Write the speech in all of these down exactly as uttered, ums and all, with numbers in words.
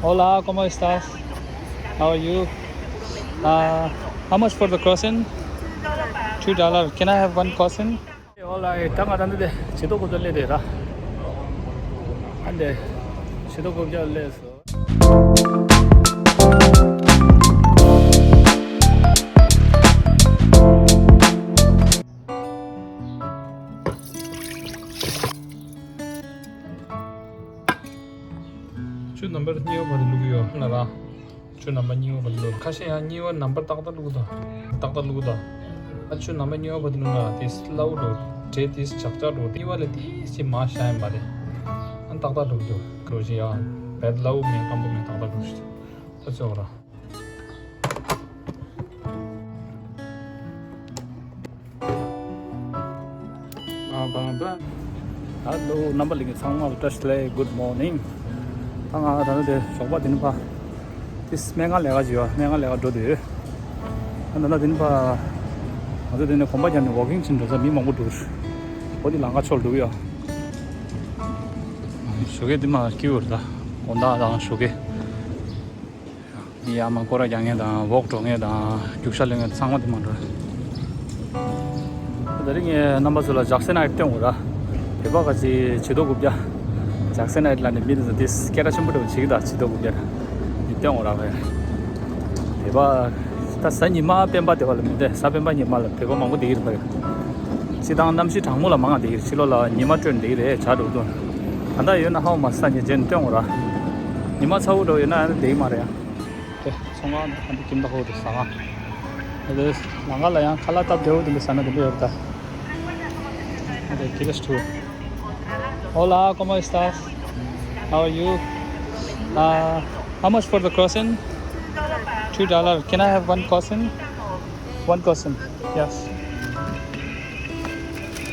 Hola, ¿cómo estás? How are you? Uh, how much for the croissant? Two dollar. Can I have one croissant? Hola, ད་ང་ད་འདི་དེ་ཇེ་ཏོ་ཀུབ་ཏ་སླེབས་དེ་ར། ཨ་འདི་ཇེ་ཏོ་ཀུབ་ཏ་སླེབས་སོང་། ཁྱོད་ནམ་བར་གཉིས་པ་བར་དུ་བླུག་གི་ཡོད་ན་ར། ཁྱོད་ནམ་བར་གཉིས་པ་བར་དུ་བླུག་ཁ་ཤས་ཡང་གཉིས་པ་ནམ་བར་ཏག་ཏག་བླུག་དང་། ཏག་ཏག་བླུག་དང་། ཨ་ཁྱོད་ནམ་བར་གཉིས་པ་བར་དུ་བླུག་ན་དེ་སླ་བོ་འགྲོ། གྲས་དེ་ཇག་ཇག་འགྲོ། གཉིས་པ་ལས་དེ་ཅི་མ་ཤ་ཡིན་པ་རེད། ཨ་ཏག་ཏག་བླུག་དུ་འགྲོ་བཞིན་ཡང་བེད་སླ་བོ་མེད། སྐམ་པོ་མེད། ཏག་ཏག་བླུག་ཤི། ད་ཚོད་ར། ཧ་ལོ། རྣམ་པ་ལྷན་རྒྱས་ཚང་མ་ལ་བཀྲ་ཤིས་བདེ་ལེགས། Good morning། ད་ང་ད་ནི་དེ་ཞོགས་པ་དེ་ནི་ཕ། དེ་སྨན་ཁང་ལས་ཀ་བྱེད་ཡོད། སྨན་ཁང་ལས་ཀ་འགྲོ་དུས། ད་ད་ནི་དེ་ནི་ཕ། ང་ཚོ་དེ་ནི་གོམ་པ་རྒྱབ་ནས་ཝོག་ཀིང་བྱེད་འགྲོ་ས་མི་མང་པོ་འདུག་འོ་དེ་ལམ་ཁ་ཕྱོགས་འགྲོ་གི་ཡོད། ཞོགས་ཀས་དེ་མ་སྐྱིད་པོ་རེད། ད་དགོང་དག་དང་ཞོགས་ཀས། ཡ་མ་སྐོར་ར་རྒྱག་མཁན་དང་ཝོག་འགྲོ་མཁན་དང་རྒྱུག་ཤར་ལེན་མཁན་ཚང་མ་དེ་མ་འགྲོ། ད་རིང་ངས་རྣམ་པ་ཚོ་ལ་ཇག་སན་ནའིཊ་སྟོན་དགོས་ར། བོད་པ་ག་ཅིག་ཇེ་ཏོ་ཀུབ་ཏ། ཇག་སན་ནའིཊ་ལ་ནི་མི་དེ་ཚོ་དེ་སྐད་གྲགས་ཆེན་པོ་འགྲོ་བྱེད་ཀྱི་ད་ཇེ་ཏོ་ཀུབ་ཏ་ར། མི་སྟོན་དགོས་ར་བས། བོད་པ་ད་གཟའ་ཉི་མ་སྤེན་པ་དེ་བ་ལ་མི་འདུག་གཟའ་སྤེན་པ་ཉི་མ་ལ་བོད་པ་མང་པོ་བསྡད་ཀྱི་རེད་པ། སྤྱིར་བཏང་གནམ་གཤིས་གྲང་མོ་ལ་མང་ང་བསྡད་ཀྱི་རེད། ཕྱི་ལོགས་ལ་ཉི་མ་སྤྲོད་བསྡད་ཀྱི་རེད། ཇག་འགྲོ་དུས། ད་ལྟ་ཡོད་ན་ཧ་མ་ས་ཉི་རྗེན་སྟོན་དགོས་ར། ཉི་མ་ཚ་བོ་འགྲོ་ཡོད་ན་ཨ་ནི་བསྡད་ཀྱི་མ་རེད་ཡ། དེ་ཚོང་ཁང་ཨ་འདི་ཀིམ་ད་ཧོ་དེ་ཟ་ང་། ཨ་དེ་ལམ་ཁ་ལ་ཡང་ཁ་ལག་སྟབས་བདེ་བོ་དེ་འདྲ་ཟ་ན་དེ་འདྲ་ཡོད་ད། ཨ་དེ་ཀི་རེས་ཊུ། Hola, ¿cómo estás? How are you? Uh, how much for the croissant? Two dollar. Can I have one croissant? One croissant. Yes.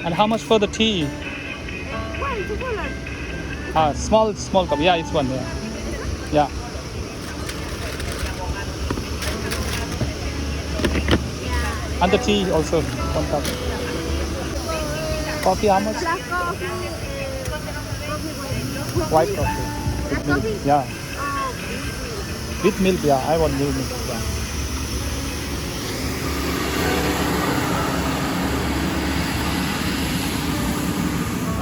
And how much for the tea? One, two dollar. Ah, small, small cup. Yeah, it's one. Yeah. Yeah. And the tea also, one cup. Coffee, how much? Black coffee. White coffee. Black coffee? Yeah. Oh, with milk. With milk, yeah. I want milk, yeah.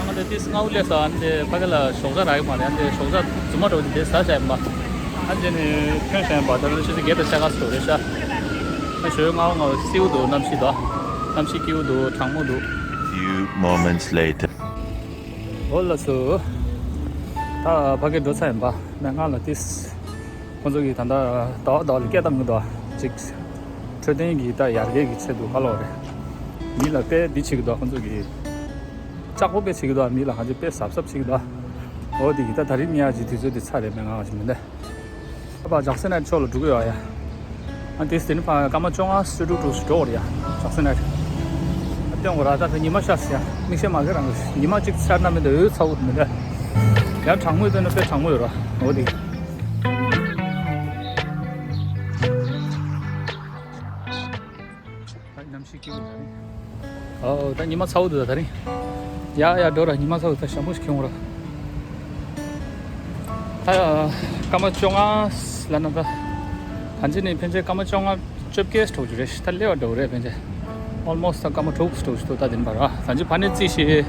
ང་ལ་ཏིས་སྔ་བོ་ལས་ས་ཨ་ནི་ཕ་གི་ལ་ཞོགས་ཇ་རག་གི་མ་རེད། ཨ་ནི་ཞོགས་ཇ་རྫུན་མ་འགྲོ་གི་འདི་ཟ་བྱས་མ། ཨ་ནི་ནི་ཁྱོད་བྱས་པ་ད་ནི་ཆུ་ཚོད་བརྒྱད་དང་ཕྱེད་ཀ་ཙམ་རེད་ཤག་ཨ་ཞོགས་སྔ་བོ་ང་བསིལ་བོ་འདུག་གནམ་གཤིས་དོ། གནམ་གཤིས་སྐྱིད་པོ་འདུག་གྲང་མོ་འདུག Few moments later. འོ་ལགས་སོ། ད་ཕ་གི་འགྲོ་ཚར་ཡིན་པ། སྨན་ཁང་ལ་ཏིས། ཁོང་ཚོ་གིས་ད་ལྟ་ཟླ་བ་ཟླ་བ་ལ་སྐད་བཏང་གི་འདུག་ཅིག་འཕྲོད་བསྟེན་གྱི་ད་ཡར་རྒྱས་ཀྱི་ཆེད་དུ་ཧ་ལོ་རེད། མི་ལ་དཔེ་འདི་བྱེད་ཀྱི་འདུག་ཁོང་ཚོ་གིས། ལྕགས་པོ་དཔེ་བྱེད་ཀྱི་འདུག་མི་ལ་གང་ཅི་དཔེ་གཟབ་གཟབ་བྱེད་ཀྱི་འདུག་འོ་དེ་གིས་ད་ད་རིང་ཉལ་གྱི་དུས་ཚོད་དེ་ཚར་རེད། སྨན་ཁང་ཞིག་མི་འདུག་ཨ་ཕ་ཇག་སན་ནའིཊ་ཕྱོགས་ལ་འགྲོ་གི་ཡོད་ཡ། ཨ་དེ་དེ་ནི་ཕ་སྐར་མ་བཅོ་ལྔ་སུ་འགྲོ་འགྲོ་སུ་འགྲོ་རེད་ཡ། ཇག་སན་ནའིཊ། ཨ་སྟོན་དགོས་ར། ད་ད་ཉི་མ་ཤར་སི་ཡ། མིག་ཤེལ་མ་གི་རང་གི་ཉི་མ་གཅིག་ཤར་ན་མི་འདུག་འོད་ཚ་བོ་མི་འདུག་ཡ་གྲང་མོ་ཡོད་ན་དཔེ་གྲང་མོ་ཡོད་ར། འོ་དེ། ད་གནམ་གཤིས་སྐྱིད་པོ་ད་རེད། ཨོ་ད་ཉི་མ་ཚ་བོ་འདུག་ད་ད་རེད། ཡ་ཡ་འགྲོ་ར། ཉི་མ་ཚ་བོ་ད་ཞྭ་མོ་ཞིག་ཁྱོང་ར། ད་སྐར་མ་བཅོ་ལྔ་ལ་ན་ད། གང་ཅི་ནས་ཕན་ཆད་སྐར་མ་བཅོ་ལྔ་བཅོ་བརྒྱད་འགྲོ་རྒྱུ་རེད། ད་སླེབས་པ་འགྲོ་རེད་ཕན་ཆད། Almost ད་སྐར་མ་དྲུག་འགྲོ་འདུག་ད་དེ་ནས་བར་ད་ཅི་ཕ་ནས་རྩིས་ཤིག་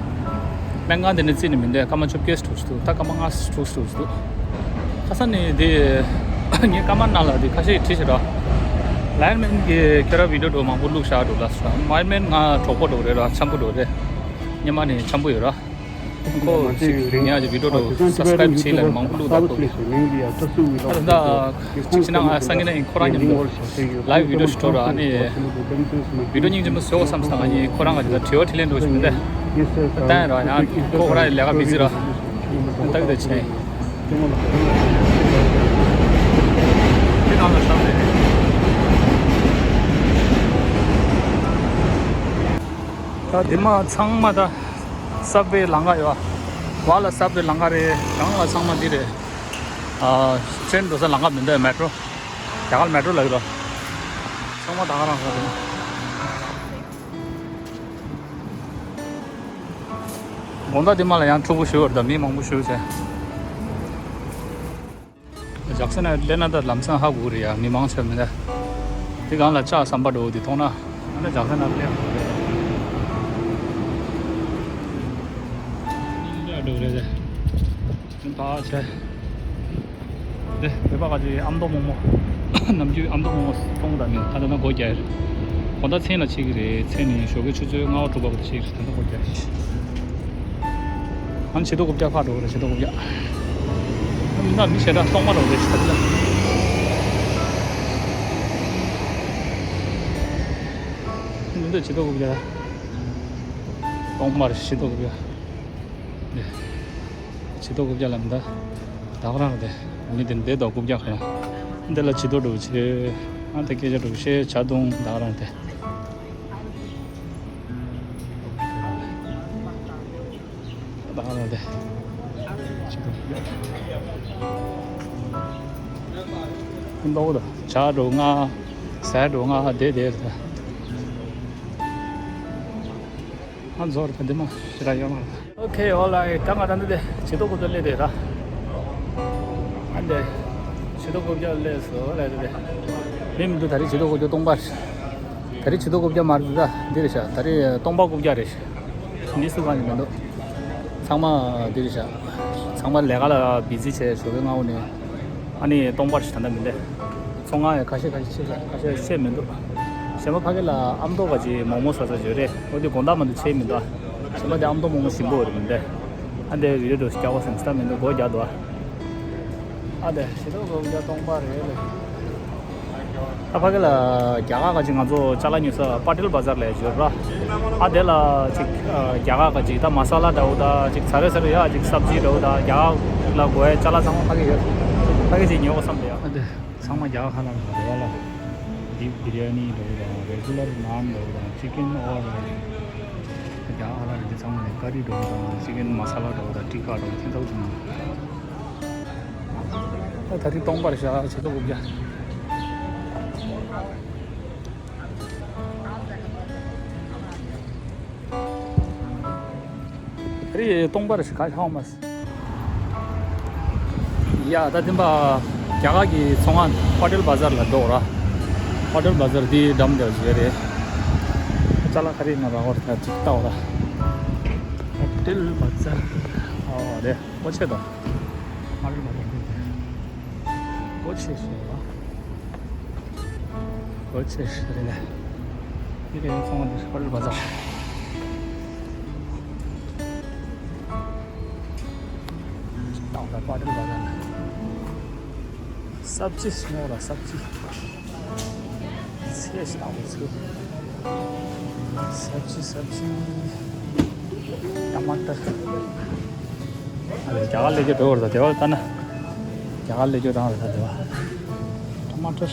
སྨན་ཁང་དེ་ནས་རྩིས་ནས་མི་འདུག་སྐར་མ་བཅོ་བརྒྱད་འགྲོ་འདུག་ད་སྐར་མ་ལྔ་དྲུག་འགྲོ་འདུག་ཁ་སང་ནས་དེ་ངས་སྐར་མ་ནང་ལ་དེ་ཁ་ཤས་བྲིས་ཤག་ར། ལའེན་མེན་གྱི་ཁྱོད་ར་བི་ཌིའོ་འགྲོ་མང་པོ་བླུགས་བཞག་འགྲོ་ལ་སོང་། ལའེན་མེན་ང་གྲོགས་པོ་འགྲོ་རེད་ར། འཆམ་པོ་འགྲོ་རེད། སྔོན་མ་ནས་འཆམ་པོ་ཡོད་ར། ཁོ་ཞིག་ངས་ཨ་ཅེ་བི་ཌིའོ་འགྲོ་སབ་སི་ཀ་རེབ་བྱས་ལ་མང་པོ་བླུགས་ད་ཁོ་གིས། ད་ད་ཅིག་ཕྱི་ནང་ང་སང་གི་ན་ཨིན་ཁོ་རང་མཉམ་དུ་ལའེབ་བི་ཌིའོ་ཞིག་འགྲོ་ར། ཨ་ནི་བི་ཌིའོ་སྙིང་རྗེ་མོ་བཟོ་བསམ་སྟངས་ཨ་ནི་ཁོ་རང་ག་ཅིག་ད་དྲི་བ་དྲིས་ལན་འགྲོ་ཞིག་མི་འདུག་ད་ཡིན་ར་ཡང་ཁོ་ཁོ་རང་ལས་ཀ་བི་ཛི་ར། ད་གི་ད་བྱས། ད་དེ་མ་ཚང་མ་ད་སབ་ཝེ་ལམ་ཁ་ཡོད། བར་ལ་སབ་ཝེ་ལམ་ཁ་རེད། གང་ལ་ཚང་མ་འདི་རེད། ཨ་ཏྲེན་འགྲོ་ས་ལམ་ཁ་མི་འདུག་མེ་ཊོ། རྒྱ་གར་མེ་ཊོ་ལབ་ཀྱི་རེད། ཚང་མ་ད་ག་རང་ས་རེད། དགོང་དག་འདི་མ་ལ་ཡང་འཁྲུག་པོ་ཞེ་པོ་རེད། ད་མི་མང་པོ་ཞེ་པོ་བྱས། ཇག་སན་ན་སླེབས་ན་ད་ལམ་སང་ཧ་གོ་རེད་ཡ། མི་མང་ཆེ་མི་འདུག་དེ་སྒང་ལ་ལྕགས་ཟམ་པ་འདྲ་བོ་དེ་མཐོང་ན། ཨ་ནི་ཇག་སན་ན་སླེབས་འདྲ་བོ་རེད་དེ། ཕར་ཆེ། དེ་བོད་པ་ག་ཅིག་ཨ་མདོ་མོག་མོག་ནམ་རྒྱུན་ཨ་མདོ་མོག་མོག་མཐོང་དང་མི་ད་ལྟ་ན་སྒོ་རྒྱག་ཡོད། དགོང་དག་མཚན་ལ་ཕྱེ་གི་རེད། མཚན་ནི་ཞོགས་ཀའི་ཆུ་ཚོད་ལྔ་པ་དྲུག་པ་བར་དུ་ཕྱེ་གི་རེད། ད་ལྟ་སྒོ་རྒྱག་ཡོད། ཨ་ནི་བྱི་དོ་དགུ་བརྒྱ་ཕར་འགྲོ་གི་རེད། བྱི་དོ་དགུ་བརྒྱ། ཨ་མི་འདྲ་མི་ཞེ་དྲག་སྟོང་པ་འགྲོ་རེད་ཞེ་དྲག་ལ། མི་འདུག་བྱི་དོ་དགུ་བརྒྱ། སྟོང་པ་རེད་བྱི་དོ་དགུ་བརྒྱ། བྱི་དོ་དགུ་བརྒྱ་ལ་མི་འདུག་ད་ག་རང་རེད་དེ། མི་དེ་འདས་དོ་དགུ་བརྒྱ་ག་རང་། འདི་ལ་བྱི་དོ་འགྲོ་བྱེད། ཨ་དེ་སྐད་ཆ་འགྲོ་བྱེད་བྱ་དུང་ད་ག་རང་རེད་དེ། ད་ག་རང་རེད་དེ། བྱི་དོ་དགུ་བརྒྱ། མདོག་དང་བྱ་འགྲོ་ང་། ཟས་འགྲོ་ང་དེ་དེ་རེད་དེ། ང་ཚོར་ད་འདི་མ་ཞེ་དྲག་ཡོད་མ་རེད། ཨོ་ཁེ་ཨོ་ལའི་ད་ང་ད་འདི་དེ་བྱི་དོ་དགུ་བརྒྱ་སླེབས་དེ་ར། ཨ་འདི་བྱི་དོ་དགུ་བརྒྱ་སླེབས་སོ་ལས་དེ་དེ། མི་མི་འདུག་ད་རེས་བྱི་དོ་དགུ་བརྒྱ་སྟོང་པ་རེད། ད་རེས་བྱི་དོ་དགུ་བརྒྱ་མ་རེད་ད་འདི་རེད་ཤག་ད་རེས་སྟོང་པ་དགུ་བརྒྱ་རེད་ཤག་འདི་སུ་གང་ཡང་མི་འདུག་ཚང་མ་འདི་རེད་ཤག་ཚང་མ་ལས་ཀ་ལ་བི་ཛི་བྱས་ཞོགས་པའི་སྔ་པོ་ནས། ཨ་ནི་སྟོང་པར་ཞིག་ད་ལྟ་མི་འདུག་ཚོང་ཁང་ཡང་ཁ་ཤས་ཁ་ཤས་ཕྱེ་ཁ་ཤས་ཕྱེ་མི་འདུག་གཞན་པ་ཕ་གི་ལ་ཨ་མདོ་ག་ཅིག་མོག་མོག་ཟ་ས་ཡོད་རེད། འོ་དེ་དགོང་དག་མ་གཏོགས་ཕྱེ་མི་འདུག་གཞན་པ་དེ་ཨ་མདོ་མོག་མོག་ཞིམ་པོ་རེད་མི་འདུག་ཨ་འདི་རི་རུ་སྐྱ་བོ་སེམས་སྟབས་མི་འདུག་སྒོ་རྒྱག་འདུག་ཨ་འདི་ཞེ་ཐོག་སྒོ་རྒྱག་སྟོང་པ་རེད་ལེ། ད་ཕ་གི་ལ་རྒྱ་གར་ག་ཅིག་ང་ཚོ་ཅ་ལག་ཉོ་ས་པ་ཏེལ་བ་ཛར་ལ་ཡོད་ར། ཨ་དེ་ལ་ཅིག་རྒྱ་གར་ག་ཅིག་ད་མ་ས་ལ་འདྲ་བོ་ད་ཅིག་ཚ་རེ་ཚ་རེ་ཡ་ཅིག་སབ་ཇི་འདྲ་བོ་ད་རྒྱ་གར་ལ་དགོས་ཡ་ཅ་ལག་ཚང་མ་ཕ་གི་ཡོད། ཕ་གི་ཅིག་ཉོ་བསམ་པ་ཡ། ཨ་དེ་ཚང་མ་རྒྱ་གར་ཁ་ལག་རེད་བ་ལ། བི་བི་རི་ཡ་ནི་འདྲ་བོ་དང་རེ་གུ་ལར་ནཱན་འདྲ་བོ་དང་ཅི་ཀན་ཨོར་རེད། རྒྱ་གར་ཁ་ལག་རེད་དེ་ཚང་མ་ནི་ཀ་རི་འདྲ་བོ་དང་ཅི་ཀན་མ་ས་ལ་འདྲ་བོ་དང་ཊི་ཀ་འདྲ་བོ་དེ་འདྲ་བོ་ཚང་མ། ད་ད་རེས་སྟོང་པར་བཞག་བྱེད་དོ་དགུ་བརྒྱ། ད་རེས་སྟོང་པར་བཞག་ཤོག་མ། ཡ་ད་དེ་པ་རྒྱ་གར་གྱི་ཚོང་ཁང་པ་ཏེལ་བ་ཛར་ལ་འགྲོ་ར། པ་ཏེལ་བ་ཛར་དེའི་འགྲམ་དེ་བ་ཞིག་རེད། ཅ་ལག་ག་རེ་ན་ར་བར་ད་ཅིག་ལྟ་བ་ར། པ་ཏེལ་བ་ཛར། ཨོ་རེད། སྒོ་ཕྱེ་དང་། པ་ཏེལ་བ་ཛར་དེ། སྒོ་ཕྱེ་ཞེས་པ། སྒོ་ཕྱེ་ཞེས་རེད་ལ། འདི་རེད་ཚོང་པ་འདི་པ་ཏེལ་བ་ཛར། ཏག་ཏག་པ་ཏེལ་བ་ཛར་ལ། སབ་ཇི་སྨོ་ལ་སབ་ཇི། ཚེ་ཞིག་དང་པོ་ཚེ། སབ་ཇི་སབ་ཇི། ཊ་མ་ཊར། ཨ་ལེ་རྒྱ་གར་སླེབས་རྒྱུ་འགྲོ་བར་ད་དེ་བ་ལྟ་ན། རྒྱ་གར་སླེབས་རྒྱུ་རང་རེད་ད་དེ་བ། ཊ་མ་ཊར།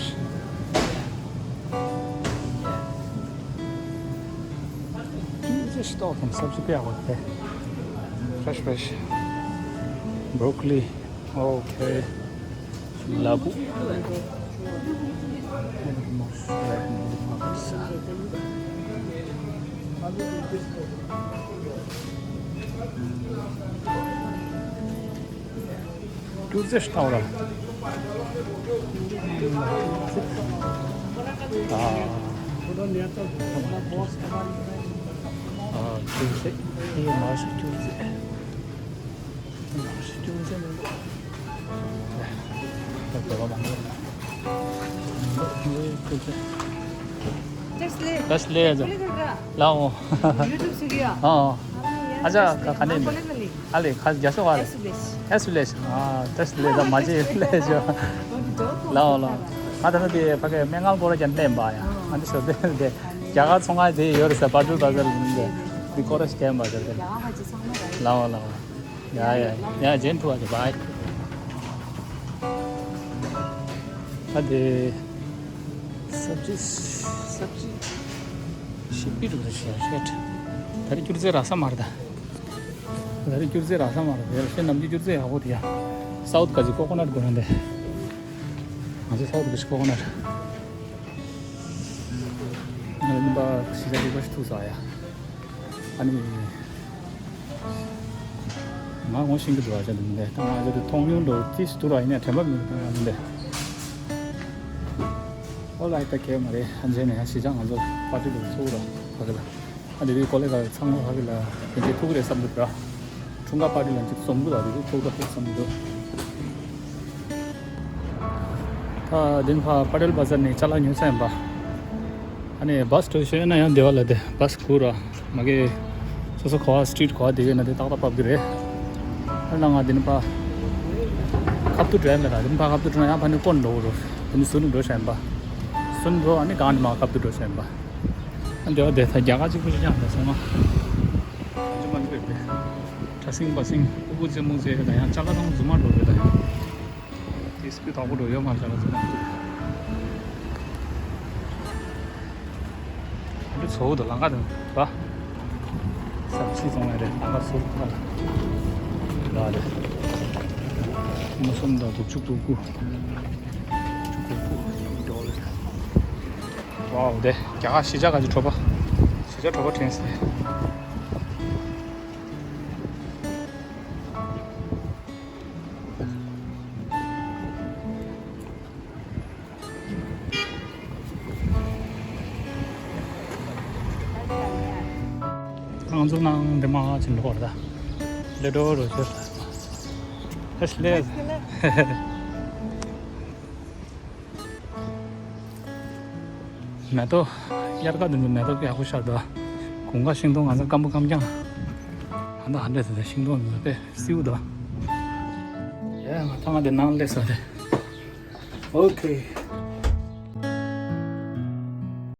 ཅི་ཞིག་ཏོག་ཙམ་སབ་ཇི་དཔེ་ཡག་པོ་རེད། Fresh fresh broccoli. Okay. ལ་ཕུག་སྐྱུར་རྫས་ལྟ་བ་ར། ཨ། ཨ། སྐྱུར་རྫས། ངས་མ་ཤེས་སྐྱུར་རྫས། མ་ཤེས་སྐྱུར་རྫས་མིན་པ། ད་དེ་བ་མ་འདུག་སྐྱུར་རྫས། ད་སླེབས་ཡ་ཅག་ལའོ། ཡུ་ཊུབ་སུ་གི་ཡ། ཨ། ཨ་ཅག་ག་ག་ནས་ནི། ཨ་ལེ་ཁ་རྒྱ་ཤོག་ཨ་ལེ། ཨེ་སུ་ལེ་ཤ། ཨ་ཏེ་སུ་ལེ་ད་མ་ཅི་ལེ་ཤ། ལའོ་ལའོ། ང་ད་ནི་དེ་ཕ་གི་སྨན་ཁང་སྐོར་ར་ཀྱང་ལེན་པ་ཡ། ང་འདི་ཤོད་དེ་དེ་རྒྱ་གར་ཚོང་ཁང་དེ་ཡོད་རེད་ས་པ་ཏྲུ་པ་ཟར་ལ་འདི་འདི་སྐོར་ར་ཞིག་ལེན་པ་ཟེར་དེ། ལའོ་ལའོ། ཡ་ཡ་ཡ་ཇེན་ཐུ་བ་ཇེ་བའི། ཨ་དེ། སབ་ཇི། སབ་ཇི། ཤི་པི་རུ་རེ་ཤི་ཡ་ཤེད། ད་རེས་སྐྱུར་རྫས་རག་ས་མ་རེད་ད། ད་རེས་སྐྱུར་རྫས་རག་ས་མ་རེད། ཡ་ཤེད་ནམ་རྒྱུན་སྐྱུར་རྫས་ཡག་པོ་དེ་ཡ། སའུཐ་ག་ཅིག་ཀོ་ཀོ་ནཊ་དགོས་ན་འདི། ང་ཚོ་སའུཐ་ག་ཅིག་ཀོ་ཀོ་ནཊ། ང་ལ་ནི་པ་ཤི་ས་རིག་པ་ཞིག་ཐུག་ས་ཡ། ཨ་ནི། ང་ངོ་ཤེས་ཀྱི་འདུག་ཨ་ཅག་འདི་འདི་ད་ང་ཚོ་འདི་མཐོང་མྱོང་འགྲོ་ཅིས་འདུག་ར། ཡིན་ནའི་དྲན་པ་མི་འདུག་ད་ང་འདི་འདི། ཨོ་ལ་ཡི་ད་གལ་མ་རེད། ཨ་མཇལ་ནས་ཡང་གཞིས་ཆགས་ང་ཚོ་པར་ཊི་ལ་ཚུགས་ར་ཕ་གི་ལ། ཨ་དེ་དུས་ཀོ་ལེ་ག་ཚང་མ་ཕ་གི་ལ་དེ་འདྲའི་ཐུག་རེད་བསམ་གྱི་འདུག་ར། འཁྲུངས་སྐར་པར་ཊི་ལ་ཅིག་འཛོམས་གི་ལ་དེ་དུས་ཐུག་ད་ཐུག་བསམ་གྱི་འདུག་ད་དེ་ཕ་པ་ཊེལ་བ་ཛར་ནས་ཅ་ལག་ཉོ་ས་ཡིན་པ། ཨ་ནི་བཱས་འགྲོ་ཤེས་ན་ཡང་བདེ་བ་ལ་དེ་བཱས་སྒུག་ར། མ་གི་སོ་སོ་ག་བ་སི་ཊི་རིཊ་ག་བ་བསྡད་ཡོད་ན་དེ་ཏག་ཏག་བབས་ཀྱི་རེད། ཨ་ལ་ང་དེ་ནི་ཕ་ཁབ་ཏུ་འགྲོ་ཡ་མེད་ལ། དེ་ནི་ཕ་ཁབ་ཏུ་འགྲོ་ན་ཡང་ཕ་ནི་སྐོར་འགྲོ་གི་རེད། དེ་ནི་ཟུར་ནས་འགྲོ་ཤེས་ཡིན་པ། ཟུར་འགྲོ་ཨ་ནི་གང་ནི་མ་ཁབ་ཏུ་འགྲོ་ཤེས་ཡིན་པ། ཨ་འདི་བ་དེ་ད་རྒྱ་གར་གཅིག་པུ་ཞིག་ཀྱང་མེད་སོང་ང་། ཨ་ཅོ་མ་འདི་རེད་པས། ཁྲ་སིང་བ་སིང་ཨུ་ཀུ་ཙེ་མུ་ཙེ་ད་ཡང་ཅ་ལག་ཚང་རྫུན་མ་འགྲོ་རེད་ད་ཡང་། དེ་སྤུས་དག་པོ་འགྲོ་ཡོད་མ་རེད་ཅ་ལག་རྫུན་མ་འགྲོ་རེད། ཨ་འདི་ཚོ་བོ་དང་ལང་ཀ་དང་བ། ས་ཕྱི་སོང་བ་རེད་ལང་ཀ་ཟུར་ཁ་ལ། ལ་རེད། མུ་སུམ་དང་དུག་ཆུ་དུག་གུ། ཆུ་དུག་གུ་འགྲོ་རེད། ཝའོ་དེ་རྒྱ་གར་གཞིས་ཆགས་ག་ཅིག་དྲོ་པ། གཞིས་ཆགས་དྲོ་པ་དྲན་སྲིད། ང་ཚོ་ནང་འདི་མ་ཕྱིན་འགྲོ་བར་ད་ལེ་འགྲོ་རོ་ཆེ་ཨེ་ཤི་ལེ། མེ་ཏོག་དབྱར་ཁ་འདི་ཚོ་མེ་ཏོག་ཡག་པོ་ཤར་འདུག་དགུན་ཁ་ཤིང་སྡོང་ང་ཚོ་སྐམ་པོ་སྐམ་རྐྱང་། ཨ་ད་ཧ་འདྲེ་ཟེར་ཤིང་སྡོང་འདི་ཚོ་དཔེ་སེའུ་འདུག་ཡ་ང་ཐང་ང་འདི་ནང་སླེབས་སོང་སྟེ། ཨོ་ཁེ།